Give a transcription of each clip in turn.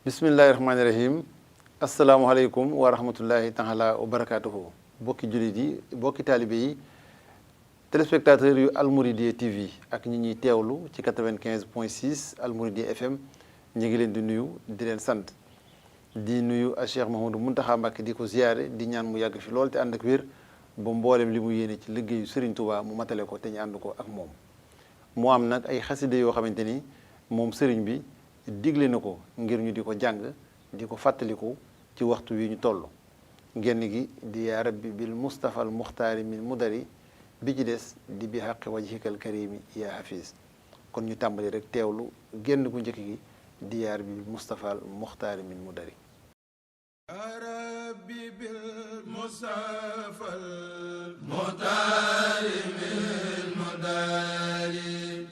bismillahi rahmaani rahim asalaamualeykum wa rahmatullahi taala wa barakaatuhu bokki jullit yi bokki taalibe yi téléspectateurs yu Almouridiyyah TV ak ñi ñuy teewlu ci 95.6 Almouridiyyah FM ñu ngi leen di nuyu di leen sant di nuyu a Cheikh Mouhamadou Mountakha Mbacké di ko ziyaare di ñaan mu yàgg fi lool te ànd ak wér ba mboolem li mu yéene ci liggéeyu Serigne Touba mu matale ko te ñu ànd ko ak moom moo am nag ay xaside yoo xamante ni moom Serigne bi digle na ko ngir ñu di ko jàng di ko fàttaliku ci waxtu wi ñu toll genn gi di yaa rabbi bil Mustafa al Muxtaari min mudari bi ci des di bi xaqi wajhikal karimi yaa hafiz kon ñu tàmbali rek teewlu genn gu njëkk gi di yaa rabbi bil Mustafa al Muxtaari min mudari yaa rabbi bil Mustafa al Muxtaari min mudari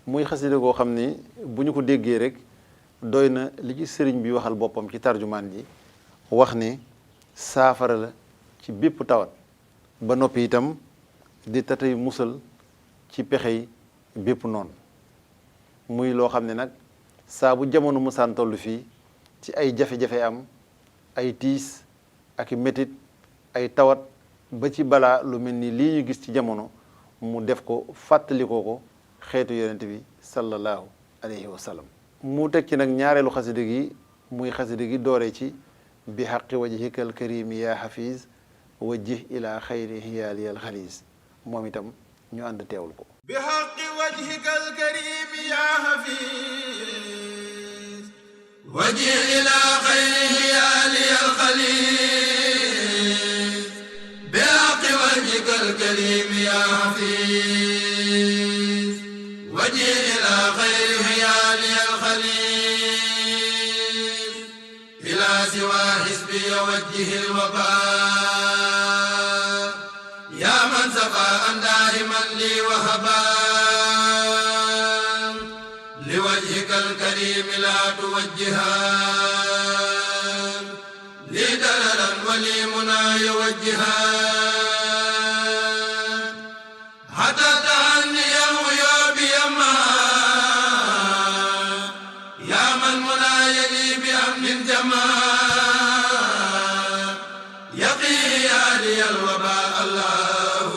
muy xasida goo xam ni bu ñu ko déggee rek doy na li ci sëriñ bi waxal boppam ci tarjumaan ji wax ne saafara la ci bépp tawat ba noppi itam di tatay musal ci pexey bépp noonu muy loo xam ne nag saa bu jamono musaan toll fii ci ay jafe-jafe am ay tiis ak i métit ay tawat ba ci balaa lu mel ni lii ñu gis ci jamono mu def ko fàttalikoo ko xeetu yonent bi sallallahu alayhi wa sallam mu teg ci nag ñaareelu xasida gi muy xasida gi dooree ci bi xaqi wajhikal karimi ya hafiz wajjih ila xayri hiyaaliyal xaliis moom itam ñu ànd teewul ko bi xaqi wajhikal karimi ya hafiz wajjih ila xayri hiyaaliyal xaliis bi xaqi wajhikal karimi ya hafiz wajjih ila xayri hiyaaliyal xaliis ila siwa xisbi wajjihil wabaa yaa man safa an daa'iman li wahaba li wajhikal kariim laa tuwajjiha لي دللا ولي مناي والجهاد حتى تعني الغيوب يما يا من مناي لي بأمن الجمال يقي لي الوباء الله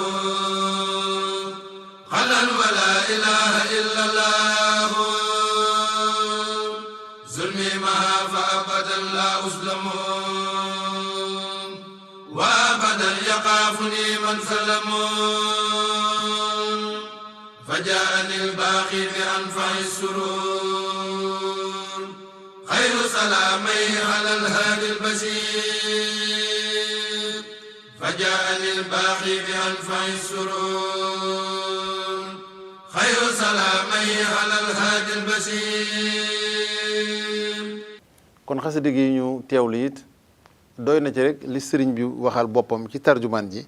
خلا ولا إله إلا الله ظلمي معها فأبدا لا أظلم وأبدا يخافني من ظلم فجاءني الباقي بأنفع السرور خير سلامي على الهادي البشير فجاءني الباقي بأنفع السرور خير سلامي على الهادي البشير. kon xasida gi ñu teewlu it doy na ci rek li sëriñ bi waxal boppam ci tarjumaan ji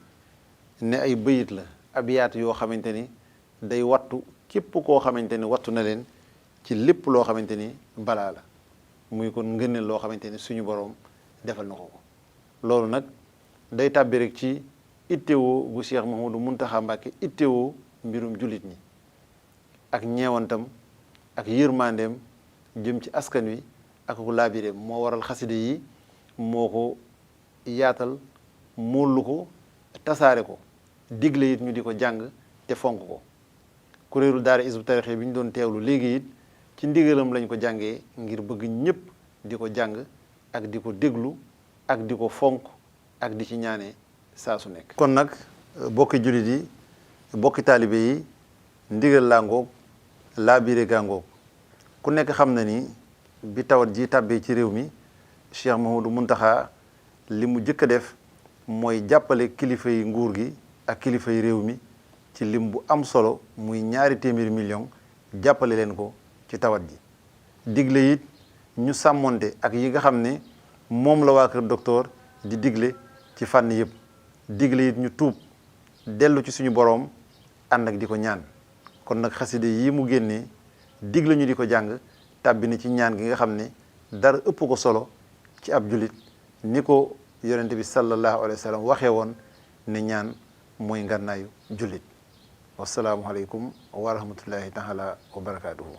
ne ay bëyit la abiyaat yoo xamante ni day wattu képp koo xamante ni wattu na leen ci lépp loo xamante ni balaa la muy kon ngëneel loo xamante ni suñu boroom defal na ko loolu nag day tàbbi rek ci ittewoo gu Cheikh Mouhamadou Mountakha Mbacké ittewoo mbirum jullit ñi ak ñeewantam ak yërmandeem jëm ci askan wi ak ku laabireem moo waral xaside yi moo ko yaatal móollu ko tasaare ko digle it ñu di ko jàng te fonk ko kuréelu daara Hizbut Tarqiyyah bi ñu doon teewlu léegi it ci ndigalam lañ ko jàngee ngir bëgg ñëpp di ko jàng ak di ko déglu ak di ko fonk ak di ci ñaane saa su nekk. kon nag bokki jullit yi bokki taalibe yi ndigal laa ngoog laabire gaa ngoog ku nekk xam na ni bi tawat ji tàbbee ci réew mi Cheikh Mouhamadou Mountakha li mu jëkk a def mooy jàppale kilifa yi nguur gi ak kilifa yi réew mi ci lim bu am solo muy 200 millions jàppale leen ko ci tawat ji digle it ñu sàmmonte ak yi nga xam ne moom la waa kër docteur di digle ci fànn yëpp digle it ñu tuub dellu ci suñu boroom ànd ak di ko ñaan kon nag xaside yi mu génnee digle ñu di ko jàng tàbbi na ci ñaan gi nga xam ne dara ëpp ko solo ci ab jullit ni ko yonente bi sallallahu alayhi wa sallam waxee woon ne ñaan mooy ngànnaayu jullit wasalaamualeykum wa rahmatullahi taala wa barakaatuhu